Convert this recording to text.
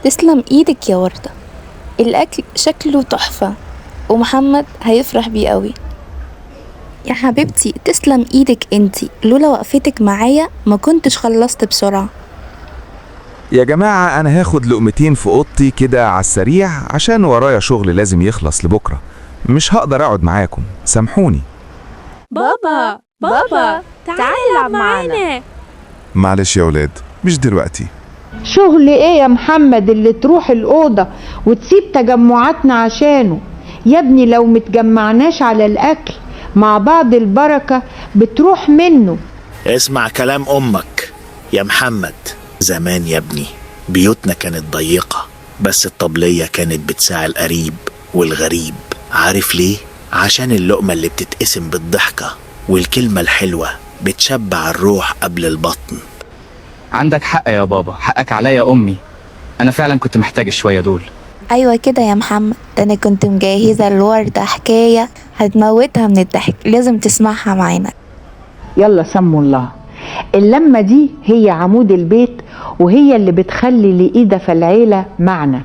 تسلم ايدك يا وردة، الأكل شكله تحفة ومحمد هيفرح بيه قوي. يا حبيبتي تسلم ايدك انتي، لولا وقفتك معايا ما كنتش خلصت بسرعة. يا جماعة أنا هاخد لقمتين في أوضتي كده على السريع عشان ورايا شغل لازم يخلص لبكرة، مش هقدر أقعد معاكم، سامحوني. بابا، بابا، تعال العب معانا. معلش يا ولاد، مش دلوقتي. شغل ايه يا محمد اللي تروح الأوضة وتسيب تجمعاتنا عشانه؟ يا ابني لو متجمعناش على الأكل مع بعض البركة بتروح منه. اسمع كلام أمك يا محمد. زمان يا ابني بيوتنا كانت ضيقة، بس الطبلية كانت بتساع القريب والغريب. عارف ليه؟ عشان اللقمة اللي بتتقسم بالضحكة والكلمة الحلوة بتشبع الروح قبل البطن. عندك حق يا بابا، حقك عليا يا أمي، أنا فعلا كنت محتاج الشوية دول. ايوه كده يا محمد، ده انا كنت مجهزة الوردة حكاية هتموتها من الضحك، لازم تسمعها معانا. يلا سموا الله، اللمة دي هي عمود البيت، وهي اللي بتخلي لإيدة في العيلة معنى.